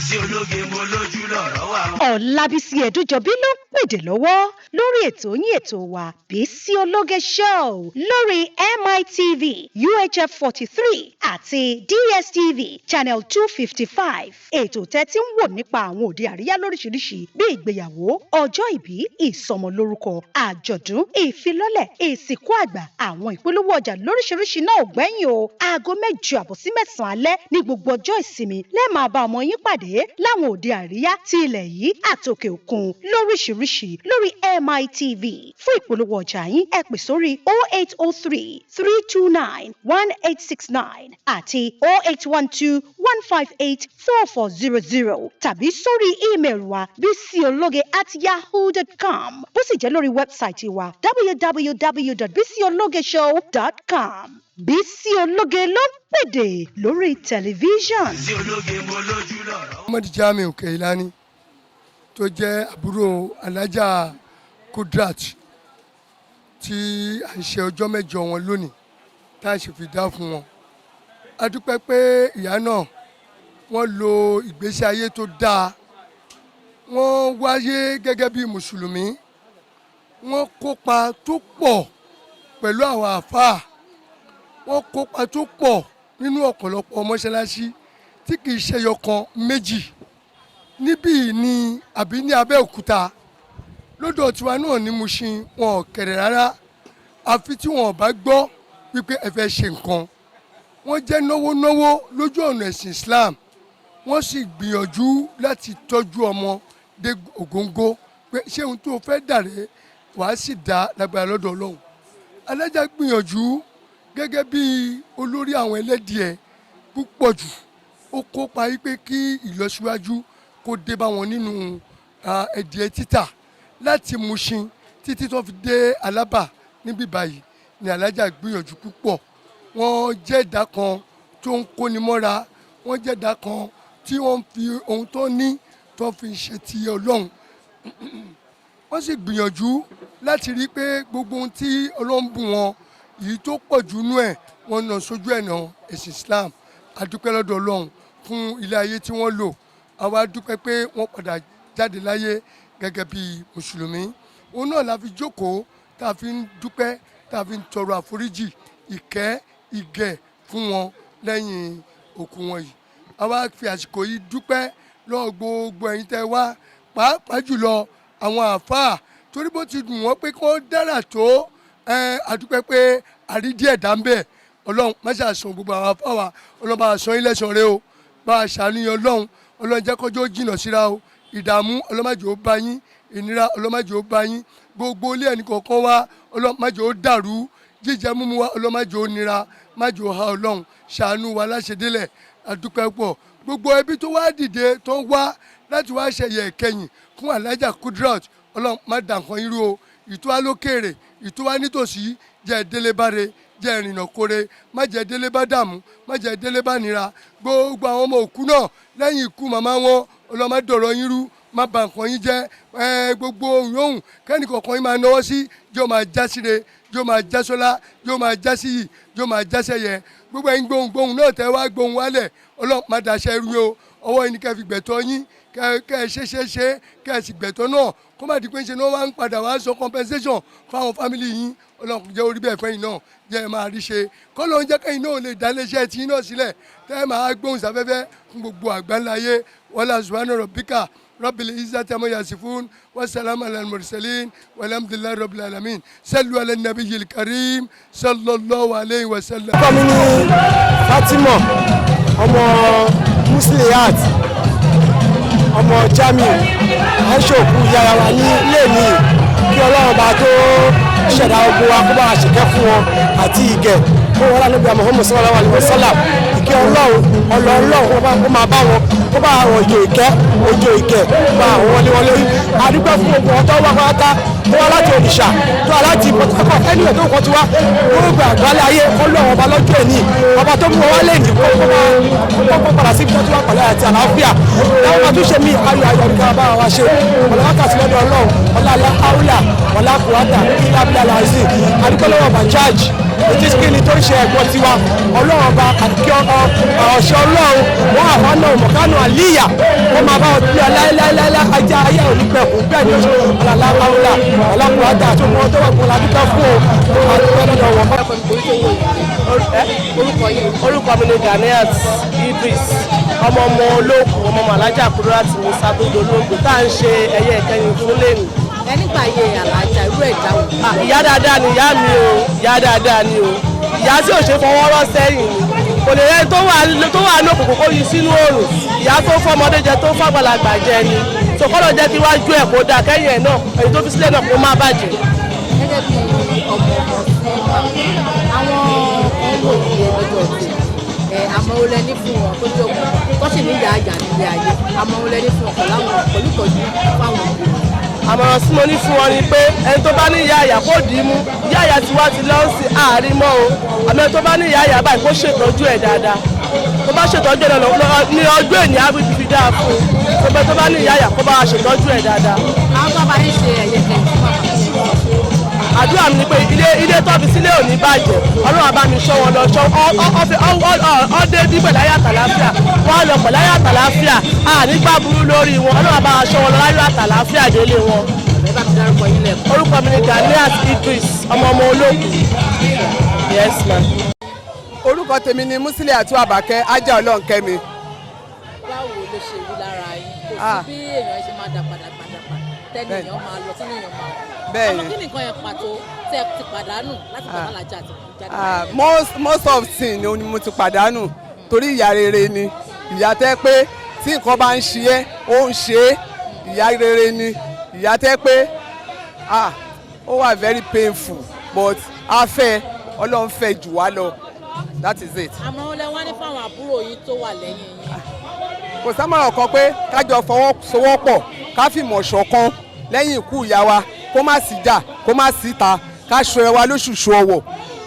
Bísí Ológe, mo lójú lọ̀rọ̀ wà. Ọ̀làbísí Ẹ̀dújọbí ló ń pèdè lọ́wọ́ lórí ètò yín, ètò wa, Bísí Ológe Show, lórí MITV UHF 43 àti DSTV channel 255. Ètò tẹ́tí ń wò nípa àwọn òde àríyá lóríṣiríṣi bíi ìgbéyàwó, ọjọ́ ìbí, ìsọmọlórúkọ, àjọ̀dún, ìfilọ́lẹ̀, ìsìnkú àgbà, àwọn ìpolówó ọjà lóríṣiríṣi náà ò gbẹ́yìn o. Aago 8:30 sí 9 alẹ́ ní gbogbo ọjọ́ ìsinmi lẹ́ẹ̀ máa bá ọmọ yín pàdé láwọn òde àríyá ti ilẹ̀ yìí àtòkè òkun lóríṣiríṣi lórí MITV. Fún ìpolówó ọjà yín, ẹ pè sórí 0803 329 1869 àti 0812 158 4400 tàbí sórí email wa bisiologe@yahoo.com, bó sì jẹ́ lórí website wa www.bisiologeshow.com. Bísí Ológe ló ń pèdè lórí tẹlifíṣàn. Bísí Ológe, mo lójú lọ̀rọ̀ wà. Muhammad Jamiu Keilani tó jẹ́ àbúrò Alájà Kudrat tí à ń ṣe ọjọ́ 8 wọn lónìí tá a sì fi dá fún wọn. A dúpẹ́ pé ìyá náà, wọ́n lo ìgbésí ayé tó dáa. Wọ́n wáyé gẹ́gẹ́ bí mùsùlùmí. Wọ́n kópa tó pọ̀ pẹ̀lú àwọn àfáà. Wọ́n kópa tó pọ̀ nínú ọ̀pọ̀lọpọ̀ mọ́ṣáláṣí tí kì í ṣe ẹyọkan, méjì níbí ní àbí ní Abẹ́òkúta lọ́dọ̀ tiwa náà ní Mushin. Wọn ò kẹ̀rẹ̀ rárá, àfi tí wọn ò bá gbọ́ wípé ẹ fẹ́ ṣe nǹkan. Wọ́n jẹ́ náwó náwó lójú ọ̀nà ẹ̀sìn Islam. Wọ́n sì gbìyànjú láti tọ́jú ọmọ dé ògóńgó pé ṣé ohun tó fẹ́ dàrẹ́ wàá sì dá lágbára lọ́dọ̀ Ọlọ́run. Alájà gbìyànjú gẹ́gẹ́ bí olórí àwọn ẹlẹ́dìẹ̀ púpọ̀ jù. Ó kópa wípé kí ìlọsíwájú kó dé bá wọn nínú ẹdìẹ títà láti Mushin títí tó fi dé Alábà níbí báyìí ni. Alájà gbìyànjú púpọ̀. Wọ́n jẹ́ ẹ̀dá kan tó ń kóni mọ́ra. Wọ́n jẹ́ ẹ̀dá kan tí wọ́n fi ohun tó ní tó fi ṣe ti Ọlọ́run. Wọ́n sì gbìyànjú láti rí i pé gbogbo ohun tí Ọlọ́run bùn wọn yìí tó pọ̀ jù nú ẹ̀, wọ́n nà sójú ẹ̀ náà ẹ̀sìn Islam. A dúpẹ́ lọ́dọ̀ Ọlọ́run fún ilé ayé tí wọ́n lò. Àwa dúpẹ́ pé wọ́n padà jáde láyé gẹ́gẹ́ bí mùsùlùmí. Òun náà la fi jókòó tá a fi ń dúpẹ́, tá a fi ń tọrọ àforíjì, ìkẹ́, ìgẹ̀ fún wọn lẹ́yìn òkú wọn yìí. Àwa fi àsìkò yìí dúpẹ́ lọ́wọ́ gbogbo ẹ̀yin tẹ́ wá, pàápàá jùlọ àwọn àáfàá, torí bó ti dùn wọ́n pé kí wọ́n dára tó ẹ, a dúpẹ́ pé àrídìí ẹ̀dá ń bẹ̀. Ọlọ́run má ṣe àṣàn gbogbo àwọn àáfàá wa. Ọlọ́run bá a san ilé ẹ̀sán rẹ o, bá a ṣàníyàn. Ọlọ́run, Ọlọ́run jẹ́ kọjọ́ jìnnà síra o. Ìdààmú, Ọlọ́run má jẹ́ ó bá yín. Ìnira, Ọlọ́run má jẹ́ ó bá yín. Gbogbo ilé ẹnì kọ̀ọ̀kan wa, Ọlọ́run má jẹ́ ó dàrú. Jíjẹ múmu wa, Ọlọ́run má jẹ́ ó nira, má jẹ́ ó ha. Ọlọ́run ṣàánú wa láṣẹdélẹ̀. A dúpẹ́ pọ̀. Gbogbo ẹbí tó wá dìde, tó ń wá láti wá ṣẹ̀yẹ ìkẹyìn fún Alájà Kudrat, Ọlọ́run má dà nǹkan irú o. Ìtúwá lókèrè, ìtúwá nítòsí, jẹ́ délé báre, jẹ́ ìrìnà kore, má jẹ́ délé bá dààmú, má jẹ́ délé bá nira. Gbogbo àwọn ọmọ òkú náà lẹ́yìn ikú màmá wọn, Ọlọ́run má dọ̀rọ̀ yín rú, má bà nǹkan yín jẹ́. Ẹ gbogbo yòówù kẹ́ni kọ̀ọ̀kan yín máa náwó sí, jẹ́ ó máa já síre, jẹ́ ó máa já sọ́lá, jẹ́ ó máa já síyì, jẹ́ ó máa já sẹ́yẹ. Gbogbo ẹ̀yin gbohùn gbohùn náà tẹ́ wá gbohùn wálẹ̀, Ọlọ́run má daṣẹ́ rú o. Ọwọ́ yín ni kẹ́ fi gbẹ̀tọ́ yín, kẹ́ ẹ ṣe ṣe ṣe, kẹ́ ẹ sì gbẹ̀tọ́ náà, kó má di pé ṣe ni wọ́n wá ń padà wá sọ compensation fáwọn family yín. Ọlọ́run jẹ́ orí bẹ́ẹ̀ fẹ́yìn náà, jẹ́ ẹ máa rí ṣe. Kọ́lọ́run jẹ́ kẹ́yìn náà lè dá iléeṣẹ́ tí yín náà sílẹ̀ tẹ́ ẹ máa gbóhùn sáfẹ́fẹ́ fún gbogbo àgbáńláyé. Wala subhana rabbika rabbil izzati amma yasifun wa salamu ala al-mursalin walhamdulillahi rabbil alamin. Sallu ala nabiyil karim sallallahu alayhi wa sallam. Orúkọ mi ní Fatima ọmọ Muslihat ọmọ Jamiu. À ń ṣòkú yàrá wa ní ilé mi. Kí Ọlọ́run bá tó ṣẹ̀dá ogun wa, kó bá wa ṣèkẹ́ fún wọn àti ìgẹ̀ kó wọn lánàá bí Muhammad sallallahu alaihi wasallam. Ìkẹ́ Ọlọ́run, ọlọ́ Ọlọ́run kó máa bá wọn, kó bá àwọn òjò ìkẹ́, òjò ìgẹ̀ bá àwọn wọlé wọn lórí. Àdúgbò fún gbogbo wọn tó wá pátá, tó wá láti Òrìṣà, tó wá láti Port Harcourt, ẹni tó kọ́ ti wá gbogbo àgbálẹ̀ ayé. Ọlọ́run ọba lọ́jọ́ ẹ̀ní, ọba tó mú wọn wá lẹ́yìn, kó máa kó padà sí ibi tó ti wá pẹ̀lú àti àlàáfíà. Láwọn máa tún ṣe mí ayọ̀ ayọ̀ ní ká bá wa ṣe ọ̀làwákàtí lọ́dọ̀ Ọlọ́run. Ọ̀làlá áwùlà ọ̀là kùwátà kílábílà làásì. Àdúgbò lọ́wọ́ Bajaj ètí kíni tó ń ṣe ẹ̀gbọ́n tiwa. Ọlọ́run ọba àti ọ̀ṣẹ́ Ọlọ́run wọn àfáàná mọ̀kánù àlíyà. Ó máa bá wọn bí aláìláìláìlá ajá ayé òní pẹ̀kú bẹ́ẹ̀ ni ó ṣe ọ̀làláwùlà ọ̀làkùnrin àti ọmọ tó wà fún ládùúgbò fún o àdúgbò lọ́dọ̀ wọn. Orúkọ mi ni Ganiat Idris, ọmọ ọmọ olóòkú, ọmọ ọmọ Alájà Kudirat Musa tó dolóògbé, tá à ń ṣe ẹyẹ ìkẹyìn fún lẹ́nu. Ẹ nígbà ayé Alájà, irú ẹ̀dá wò? Ah, ìyá dáadáa ni ìyá mi o, ìyá dáadáa ni o. Ìyá tí ò ṣe fọwọ́ rọ́ sẹ́yìn ni. Kò lè rẹ́ni tó wà ní òkùnkùn kó yí sínú òòrùn. Ìyá tó fọmọdé jẹ, tó fàgbàlagbà jẹ ni. Sọkọ́lọ̀ jẹ́ kí wájú ẹ̀ kó dáa, kẹ́yìn ẹ̀ náà, èyí tó fi sílẹ̀ náà kó má bàjẹ́. Gẹ́gẹ́ bí ọmọ ọmọ sí àwọn kan wò ní lọ́jọ́ tí ẹ àmọ́ ó lẹ́ní fún wọn tó jókòó tó sì ní ìyá àyà nílé ayé, àmọ́ ó lẹ́ní fún wọn pẹ̀lú àwọn pẹ̀lú ìtọ́jú fáwọn òbí wọn? Àmọ̀ràn tí mo ní fún wọn ni pé ẹni tó bá ní ìyá àyà kó dì í mú. Ìyá àyà tiwa ti lọ sí àárín mọ́ o. Àmọ́ ẹni tó bá ní ìyá àyà báyìí, kó ṣètọ́jú ẹ̀ dáadáa. Tó bá ṣètọ́jú ẹ̀ lọ ní ọjọ́ ènìyàn á fi dáa fún un. Tó bá ní ìyá àyà, kó bá wa ṣètọ́jú ẹ̀ dáadáa. Àwọn bàbá yín ṣe ẹ̀yẹ kẹyìn fún bàbá. Àdúrà mi ni pé ilé tó fi sílé ò ní bàjẹ́. Ọlọ́run á bá mi ṣọ́ wọn lọ, ṣọ́ ọ dé bí pẹ̀lú ayé àtàláfíà, wọ́n á lọ pẹ̀lú ayé àtàláfíà, ànígbà burú lórí wọn. Ọlọ́run á bá wa ṣọ́ wọn lọ láyọ̀ àtàláfíà délé wọn. Ẹ bá mi dárúkọ yín lẹ́ẹ̀kan. Orúkọ mi ni Ganiat Idris, ọmọ ọmọ ológun. Yes, ma. Orúkọ tèmi ni Musili àti Àbàkẹ́ Ajá Ọlọ́nkẹ́mi. Báwo ló ṣe rí lára yín? Kò Ah. sí bí èèyàn ṣe máa dàgbà dàgbà dàgbà tẹ́ni èèyàn máa lọ sínú èèyàn máa kú. Bẹ́ẹ̀ni. Àmọ́ kí ni nǹkan yẹn pàtó tẹ́ ti pàdánù láti gbà Alájà àti jáde Ah, láyé? Most of thing ni mo ti pàdánù, torí ìyá rere ni ìyá tẹ́ pé tí nǹkan bá ń ṣe é, ó ń ṣe é. Ìyá rere ni ìyá tẹ́ pé, ah, ó wà very painful, but a fẹ́ Ọlọ́run fẹ́ jù wá lọ. That is it. Àmọ́ ó lẹ wá ní fáwọn àbúrò yín tó wà lẹ́yìn yín? Kò sámọ̀ràn kan pé kájọ fọwọ́sowọ́pọ̀, ká fìmọ̀ ṣọ̀kan lẹ́yìn ikú ìyá wa, kó má sí jà, kó má sí ta, ká ṣọ ẹ wa lóṣùṣù ọwọ̀.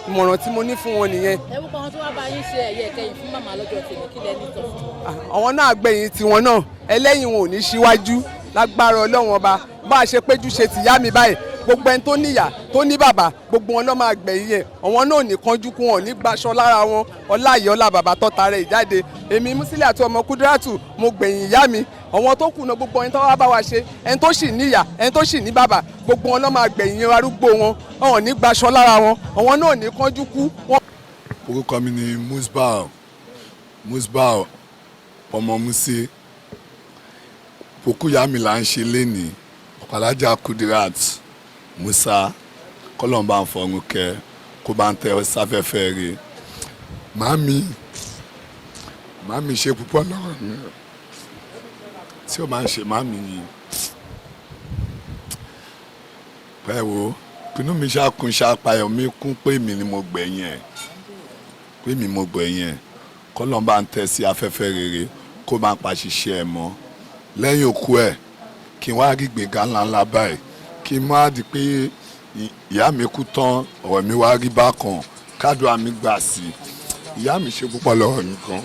Ìmọ̀ràn tí mo ní fún wọn nìyẹn. Ẹ wúkọ àwọn tó wá bá yín ṣe ẹ̀yẹ ìkẹyìn fún màmá lọ́jọ́ tèmi, kí lẹ ní sọ fún wọn? Àwọn náà gbẹ̀yìn tiwọn náà, ẹlẹ́yìn wọn ò ní síwájú lágbára Ọlọ́run Ọba. Bá a ṣe péjú ṣe tìyá mi báyìí, gbogbo ẹni tó níyà, tó ní bàbá, gbogbo wọn ló máa gbẹ̀yìn ẹ̀. Àwọn náà ò ní kánjú kú, wọn ò ní gbaṣọ lára wọn. Ọlá ìyá, ọlá bàbá tọ́ta rẹ̀ ìjáde. Èmi Musili àti ọmọ Kúdírátù, mo gbẹ̀yìn ìyá mi. Àwọn tó kù náà, gbogbo ẹni tó wá bá wa ṣe, ẹni tó sì níyà, ẹni tó sì ní bàbá, gbogbo wọn ló máa gbẹ̀yìn arúgbó wọn. Wọn ò ní gbaṣọ lára wọn, àwọn náà ò ní kánjú kú. Orúkọ mi ni Musbau, Musbau ọmọ Musi. Òkú ìyá mi là ń ṣe lénìí, Ọ̀pàlájà Kudirat Musa. Kọ́lọ́n bá ń fọrun kẹ́, kó bá ń tẹ sáfẹ́fẹ́ rẹ̀. Màámi, màámi ṣe púpọ̀ lọ́rọ̀ mi tí ó máa ń ṣe màámi ni pẹ́ wo pinnu mi ṣàkún ṣàpayọ̀ mi kún pé mi ni mo gbẹ̀yìn ẹ̀, pé mi mo gbẹ̀yìn ẹ̀. Kọ́lọ́n bá ń tẹ sí afẹ́fẹ́ rere, kó máa pa ṣiṣẹ́ ẹ̀ mọ́ lẹ́yìn òkú ẹ̀, kí n wá rí gbèga ńláńlá báyìí, kí n má di pé ìyá mi kú tán, ọ̀rọ̀ mi wá rí bákan. Kádùá mi gbà sí. Ìyá mi ṣe púpọ̀ lọ́wọ́ mi gan.